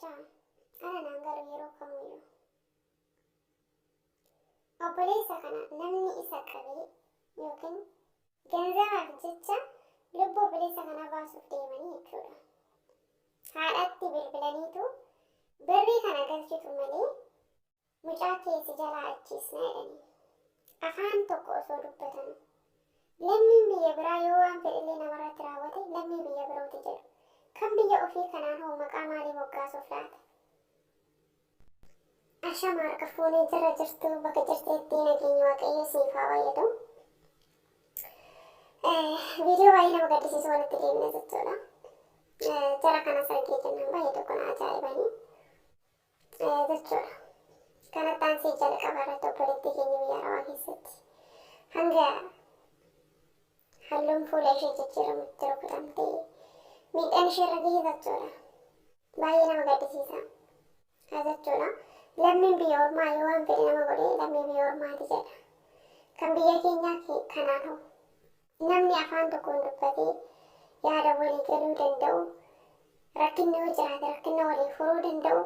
jechaa ana naan galu yeroo kamuyyuu. Obboleessa kana namni isa qabee yookiin ganzabaaf jecha lubbuu obboleessa kanaa baasuuf deemanii jechuudha. Haadhatti bilbilaniitu birrii kana galchitu malee mucaa kee si jalaa ajjeesna jedhanii. Afaan tokko osoo dubbatanu. Lammiin biyya biraa yoo waan fedhellee namarratti raawwate lammii biyya birooti jedhu. Kan biyya ofii kanaan hoo maqaa maalii moggaasuuf laata? Ashama harka fuunee jirra jirtu bakka jirteetti nageenyi Waaqayyoo siif haa baay'atu. Viidiyoo baay'ee nama gaddisiisu walitti deemne jechuudha. Jara kanas argee jennaan baay'ee tokko na ajaa'ibanii jechuudha. Kanatti aansee jalqaba irratti obboleettii keenya biyya Arabaa keessatti hanga halluun fuula ishee jijjiiramutti rukutamtee miidhaan ishee irra gahe jechuudha. Baay'ee nama gaddisiisa jechuudha. Lammiin biyya ormaa yoo waan fedhe nama godhe lammii biyya ormaati jedha. Kan biyya keenyaa kanaan hoo namni afaan tokkoon dubbatee yaada walii galuu danda'u rakkinni yoo jiraate rakkina walii furuu danda'u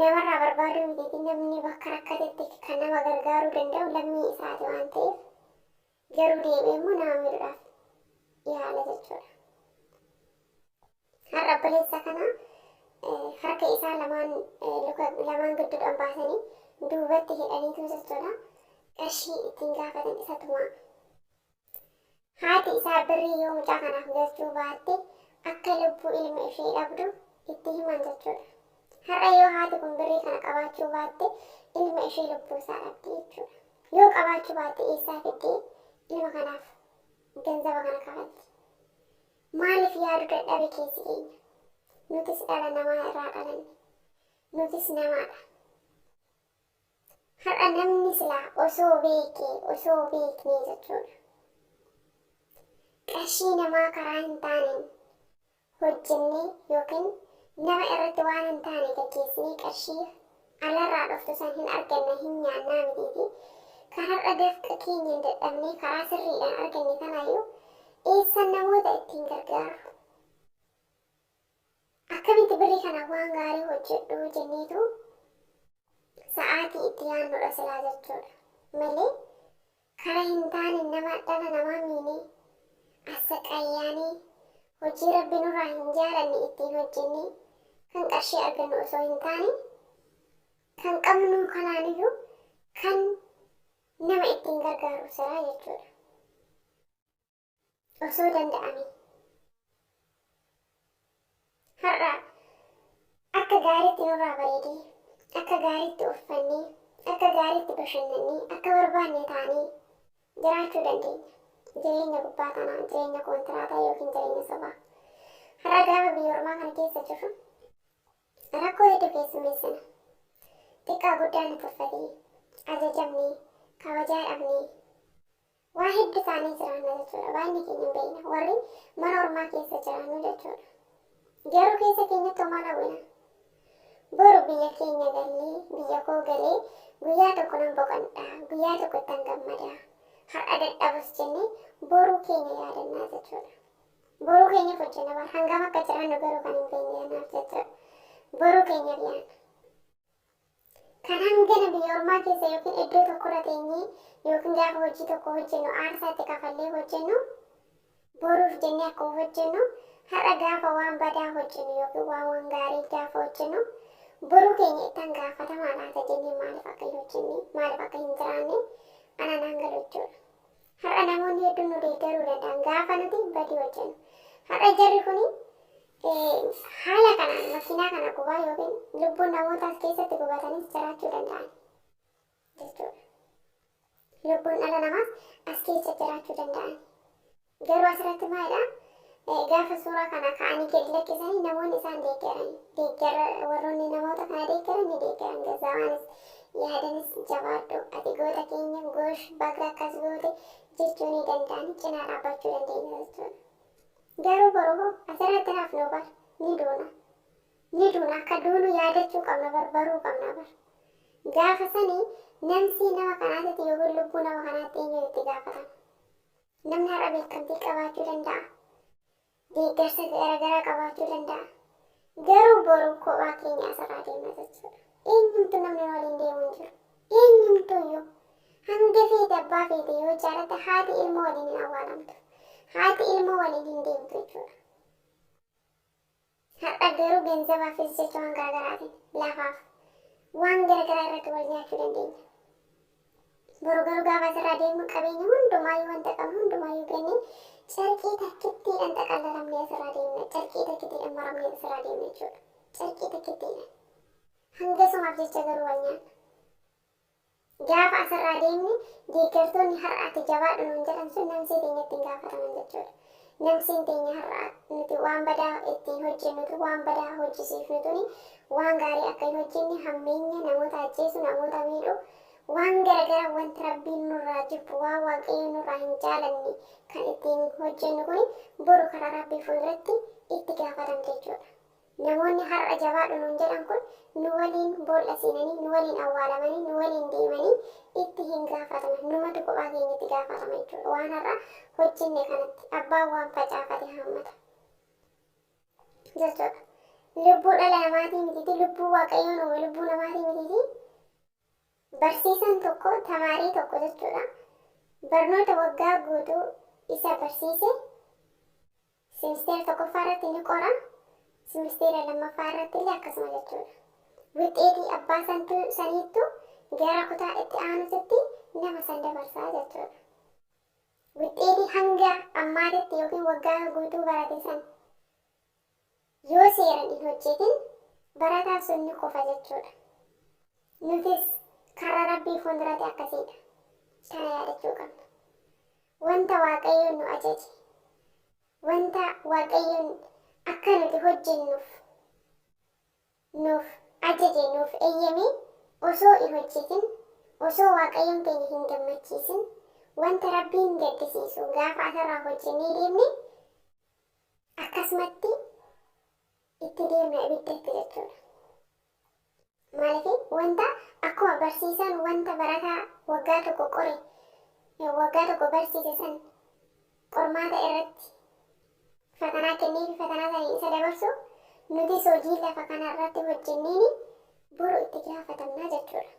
namarraa barbaaduu mitiiti namni bakka rakkatetti kan nama gargaaruu danda'u lammii isaati waan ta'eef garuu deebi'ee immoo nama miidhuudhaaf yaala jechuudha. Har'a obboleessa kana harka isaa lamaan luka lamaan gidduudhaan baasanii duubatti hidhaniitu jechuudha. Qarshii ittiin gaafatan isa tumaa. Haati isaa birrii yoo mucaa kanaaf galchuu baatte akka lubbuu ilma ishee dhabdu itti himan jechuudha. Har'a yoo haati kun birrii kana qabaachuu baatte ilma ishee lubbuu isaa dhabdi jechuudha. Yoo qabaachuu baatte eessaa fiddee ilma kanaaf ganzaba kana kafalti? Maaliif yaaduu dadhabe keessi keenya? Nutis dhala namaa irraa dhalanne. Nutis namaadha. Har'a namni silaa osoo beekee osoo beeknee jechuudha. Qarshii namaa karaa hin taaneen hojjennee yookiin nama irratti waan hin taane gaggeessinee qarshii alarraa dhuftu san hin arganna hin nyaannaa mitiiti. Kan har'a dafqa keenyan dadhabnee karaa sirriidhaan arganne tanaayyuu eessan namoota ittiin gargaarru? Akkamitti birrii kana waan gaarii hojjedhu jenneetu sa'aatii itti yaannudha silaa jechuudha. Malee kara hin taane nama dhala namaa miinee assaqayyaanee hojii rabbi nurraa hin jaalanne ittiin hojjennee kan qarshii argannu osoo hin taane kan qabnu kanaaniyyuu kan nama ittiin gargaaru silaa jechuudha. Osoo danda'ame. Har'a akka gaariitti nurraa bareedee, akka gaariitti uffannee, akka gaariitti bashannannee, akka barbaanne taanee jiraachuu dandeenya. Jireenya gubbaa tanaa, jireenya koontiraataa yookiin jireenya sobaa. Har'a gaafa biyya ormaa kana keessa jirru rakkoo hedduu keessummeessina. Xiqqaa guddaa nu tuffatee, ajajamnee, kabajaa dhabnee, Waa heddu taanee jiraanna jechuudha. Baay'inni keenya hin beekna. Warri mana ormaa keessa jiraannu jechuudha. Garuu keessa keenyatti homaa hawwina. Boru biyya keenya gallee, biyya koo galee guyyaa tokko nan boqadha, guyyaa tokko ittan gammada. Har'a dadhabus jennee boruu keenya yaadannaa jechuudha. Boruu keenyaaf hojjenna bara hangam akka jiraannu garuu kan hin beekne kanaaf jechuudha. Boruu keenyaaf yaadna. Kan hangana biyya ormaa keessa yookiin iddoo tokkorra teenyee yookiin gaafa hojii tokko hojjennu aarsaa itti kafallee hojjennu boruuf jennee akkuma hojjennu har'a gaafa waan badaa hojjennu yookiin waan waan gaarii gaafa hojjennu boruu keenya ittan gaafatamaa laata jennee maaliif akka hin hojjenne maaliif akka hin jiraanne ana naan galu jechuudha. Har'a namoonni hedduun nu deeggaruu danda'an gaafa nuti badii hojjennu. Har'a jarri kuni haala kanaan makiinaa kana gubaa yookiin lubbuun namoota as keessatti gubatanis jiraachuu danda'an jechuudha. Lubbuun dhala namaas as keessa jiraachuu danda'an. Garuu asirratti maalidha? Gaafa suuraa kana ka'anii gadi lakkisanii namoonni isaan deeggaran deeggara warroonni namoota kana deeggaran ni deeggaran gazaawaanis yaadanis jabaadhu ati goota keenya goosh baga akkas goote jechuu ni danda'ani cinaa dhaabbachuu dandeenya jechuudha. Garuu boru hoo asirratti hafnu bar ni duuna. Ni duuna akka duunu yaadachuu qabna bar baruu qabna bar. Gaafa sanii namsii nama kanaatitti yookiin lubbuu nama kanaatti eenyutu itti gaafatama? Namni har'a beekamtii qabaachuu danda'a. Deeggarsa garaagaraa qabaachuu danda'a. Garuu boru kophaa keenya asirraa deemna jechuudha. Eenyumtu namni waliin deemu hin jiru. Eenyumtu iyyuu hanga feete abbaa feete yoo jaalatte haati ilmoo waliin hin awwaalamtu. Haati ilmoo waliin hin deemtu jechuudha. Har'a garuu ganzabaafis jecha waan garaagaraatiin lafaaf waan garagaraa irratti wal nyaachuu dandeenya. Boru garuu gaafa asirraa deemnu qabeenya hundumaayyuu wanta qabnu hundumaayyuu gannee carqii takkittiidhaan xaqallalamnee asirraa deemna. Carqii takkittiidhaan maramnee asirraa deemna jechuudha. Carqii takkittiidhaan. Hanga sumaaf jecha garuu wal nyaanna. Gaafa asirraa deemne deeggartoonni har'a ati jabaadhu nuun jedhan sun namsee teenyatti hin gaafataman jechuudha. Namseen teenya har'a nuti waan badaa ittiin hojjennutu waan badaa hojjisiifnutuni waan gaarii akka hin hojjenne hammeenya namoota ajjeesu namoota miidhu waan garagara wanti Rabbiin nurraa jibbu waan Waaqayyo nurraa hin jaalanne kan ittiin hojjennu kuni boru karaa Rabbii fuulduratti itti gaafatamte jechuudha. Namoonni har'a jabaadhu nuun jedhan kun nu waliin boolla seenanii, nu waliin awwaalamanii, nu waliin deemanii itti hin gaafataman. Numatu kophaa keenya itti gaafatama jechuudha. Waan har'a hojjenne kanatti abbaan waan facaafate haammata jechuudha. Lubbuu dhala namaatii mitiiti, lubbuu Waaqayyoon uume lubbuu namaatii mitiiti. Barsiisaan tokko tamaarii tokko jechuudha. Barnoota waggaa guutuu isa barsiise Simisteera tokkoffaa irratti ni qora. Simisteera lammaffaa irratti illee akkasuma jechuudha. Wixxeetii abbaa santuu saniittu gara kutaa itti aanutitti nama san dabarsaa jechuudha. Wixxeetii hanga ammaatitti yookiin waggaa guutuu barate san yoo seeran hin hojjetin barataan sun ni kufa jechuudha. Nutis karra Rabbii fuulduratti akkasiidha. Kana yaadachuu qabna. Wanta Waaqayyoon nu ajaje, wanta Waaqayyoon akka nuti hojjennuuf nuuf ajaje, nuuf eeyyame osoo hin hojjetin, osoo Waaqayyoon keenya hin gammachiisin, wanta Rabbiin gaddisiisu gaafa asirraa hojjennee deemne akkasumatti itti deemna ibiddatti jechuudha. Maaliif wanta akkuma barsiisaan wanta barataa waggaa tokko qore waggaa tokko barsiise san qormaata irratti fatanaa kenneefi fatanaa saniin isa dabarsu nutis hojii lafa kana irratti hojjenneeni boru itti gaafatamnaa jechuudha.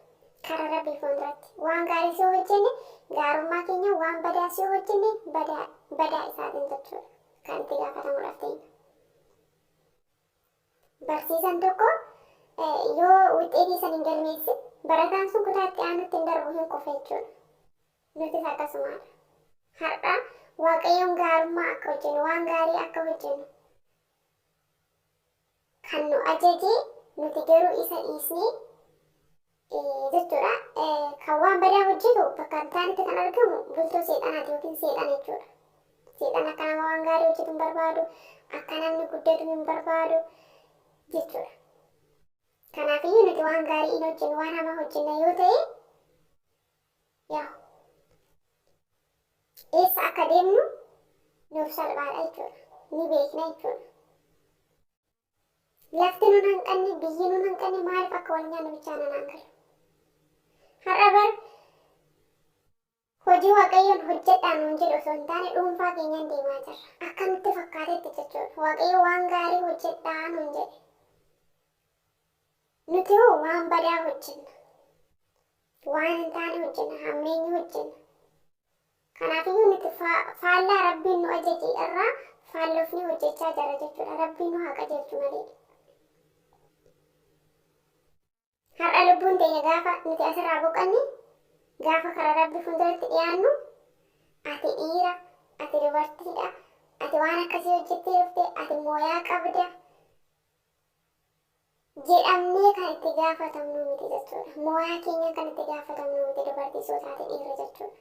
Karaa Rabbii fuulduratti waan gaarii si hojjenne gaarummaa keenya waan badaa si hojjenne badaa badaa isaatiin jechuudha. Kan itti gaafatamuudhaaf ta'e. Barsiisaan tokko yoo wuxxeetii san hin galmeessin barataan sun kutaa itti aanutti hin darbu hin kufa jechuudha. Nutis akkasumaadha. Har'a Waaqayyoon gaarummaa akka hojjennu waan gaarii akka hojjennu kan nu ajaje nuti garuu isa dhiisnee jechuudha. Kan waan badaa hojjetu bakka hin taanetti kan argamu bultoo seexanaati yookiin seexana jechuudha. Seexan akka nama waan gaarii hojjetu hin barbaadu, akka namni guddatu hin barbaadu jechuudha. Kanaafiyyuu nuti waan gaarii hin hojjennu waan hamaa hojjenna yoo ta'e yaa eessa akka deemnu nuuf salphaadha jechuudha. Ni beekna jechuudha. Lafti nun hanqanne, biyyi nun hanqanne maaliif akka wal nyaannu bichaa nan galu. Har'a bar hojii Waaqayyoon hojjedhaa nuun jedhu osoo hin taane dhuunfaa keenyaan deemaa jirra. Akka nutti fakkaatetti jechuudha. Waaqayyo waan gaarii hojjedhaa nuun jedhe. Nuti hoo waan badaa hojjenna. Waan hin taane hojjenna, hammeenyi hojjenna. Kanaafiyyuu nuti faallaa Rabbiin nu ajaje irraa faallofnee hojjechaa jirra jechuudha. Rabbiin nu haa qajeelchu malee. Har'a lubbuun teenya gaafa nuti asirraa boqanne gaafa karaa Rabbi fuulduratti dhiyaannu ati dhiira, ati dubartiidha, ati waan akkasii hojjettee dhufte, ati mooyaa qabda jedhamnee kan itti gaafatamnu miti jechuudha. Mooyaa keenyaan kan itti gaafatamnu miti dubartii soo taate dhiira jechuudha.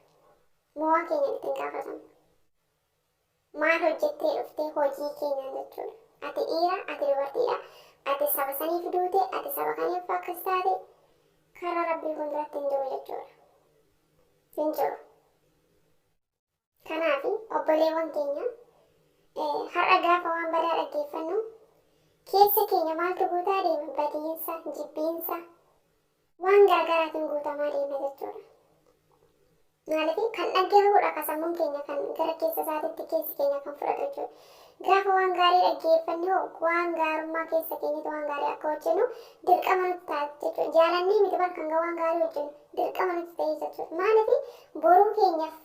Mooyaa keenyaan ittiin gaafatamnu. Maal hojjettee dhuftee hojii keenyaan jechuudha. Ati dhiira, ati dubartiidha, ati saba saniif duute, ati saba kaniif akkas taate karaa Rabbii fuulduratti hin jiru jechuudha. Hin jiru. Kanaaf obboleewwan keenya har'a gaafa waan badaa dhaggeeffannu keessa keenya maaltu guutaa deema? Badiinsa, jibbiinsa, waan garaagaraatiin guutamaa deema jechuudha. Maaliif kan dhaggeeffatudha ka sammuun keenya kan gara keessa isaatitti keessi keenya kan fudhatu jechuudha. Gaafa waan gaarii dhaggeeffanne hoo waan gaarummaa keessa keenyatti waan gaarii akka hojjennu dirqama nutti ta'a jechuudha. Jaalannee miti bar kan waan gaarii hojjennu dirqama nutti ta'ee jechuudha. Maaliif boruu keenyaaf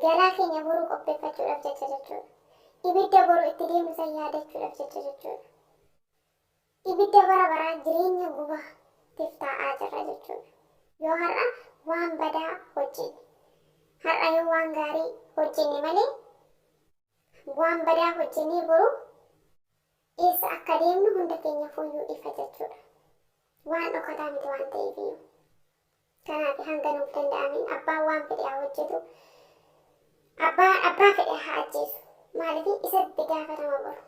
galaa keenya boruu qopheeffachuudhaaf jecha jechuudha. Ibidda boru itti deemnu san yaadachuudhaaf jecha jechuudha. Ibidda bara baraa jireenya gubaatiif taa'aa jirra jechuudha. Yoo har'a waan badaa hojjenne. Har'a yoo waan gaarii hojjenne malee waan badaa hojjennee boru eessa akka deemnu hunda keenyafuyyuu ifa jechuudha. Waan dhokataa miti waan ta'eefiyyuu. Kanaaf hanga nuuf danda'ameen abbaan waan fedhe haa hojjetu. Abbaan abbaa fedhe haa ajjeesu. Maaliif isatti gaafatama boru.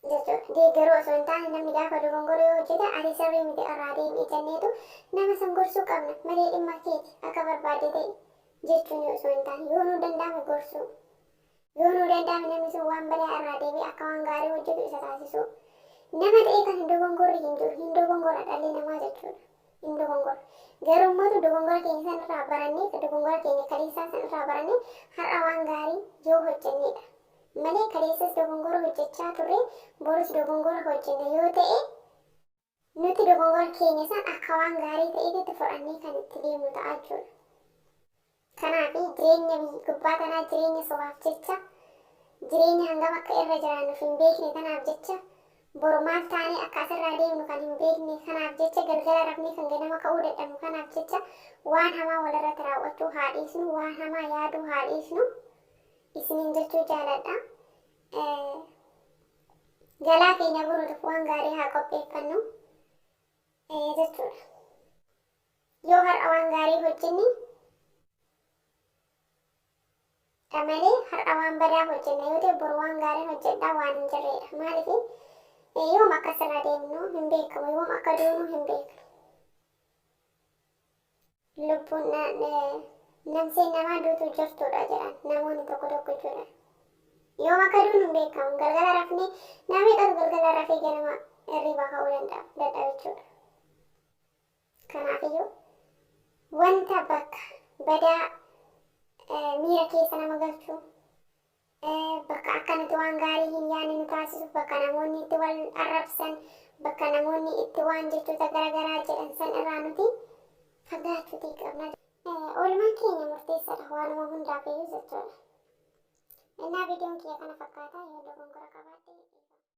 Jechuudha. Deeggaruu osoo hin taane namni gaafa dogongora yoo hojjete ati sirrii miti irraa deem'i jenneetu nama san gorsuu qabna malee dhimma keeti akka barbaadde ta'i jechuun osoo hin taane yoo nuu danda'ame gorsuu. Yoo nuu danda'ame namni sun waan badaa irraa deebi'ee akka waan gaarii hojjetu isa taasisuu. Nama ta'ee kan hin dogongorre hin jiru. Hin dogongora dhalli namaa jechuudha. Hin dogongora. Garuu immoo dogongora keenya san irraa barannee dogongora keenya kaleessaa san irraa barannee har'a waan gaarii yoo hojjennedha. Malee kaleessas dogongora hojjechaa turre borus dogongora hojjenna yoo ta'e nuti dogongora keenya san akka waan gaarii ta'eetitti fudhannee kan itti deemnu ta'a jechuudha. Kanaaf jireenya gubbaa tanaa jireenya sobaaf jecha jireenya hangam akka irra jiraannuuf hin beekne tanaaf jecha boru maal taanee akka asirraa deemnu kan hin beekne kanaaf jecha galgala rafnee kan ganama ka'uu dadhabnu kanaaf jecha waan hamaa walirratti raawwachuu haa dhiisnu, waan hamaa yaaduu haa dhiisnu isiniin jechuu jaaladha. Galaa keenya boruutiif waan gaarii haa qopheeffannu jechuudha. Yoo har'a waan gaarii hojjenne dha malee har'a waan badaa hojjenna yoo ta'e boru waan gaariin hojjedhaa waan hin jirreedha. Maaliif yoom akka asirraa deemnu hin beekamu, yoom akka duunu hin beeknu. Lubbuun namseen namaa duutu jirtuudha jedhan namoonni tokko tokko jechuudha. Yoom akka duunu hin beekamu. Galgala rafnee nama meeqatu galgala rafee ganama hirriibaa ka'uu danda'a dadhaba jechuudha. Kanaafiyyuu wanta bakka badaa miira keessa nama galchu, bakka akka nuti waan gaarii hin yaadne nu taasisu, bakka namoonni itti wal arrabsan, bakka namoonni itti waan jechoota garaagaraa jedhan san irraa nuti fagaachuutii qabna. Oolmaan keenya murteessaadha waanuma hundaaf iyyuu jechuudha. Innaa viidiyoon kiyya kana fakkaata yoo dogongora qabaadhe.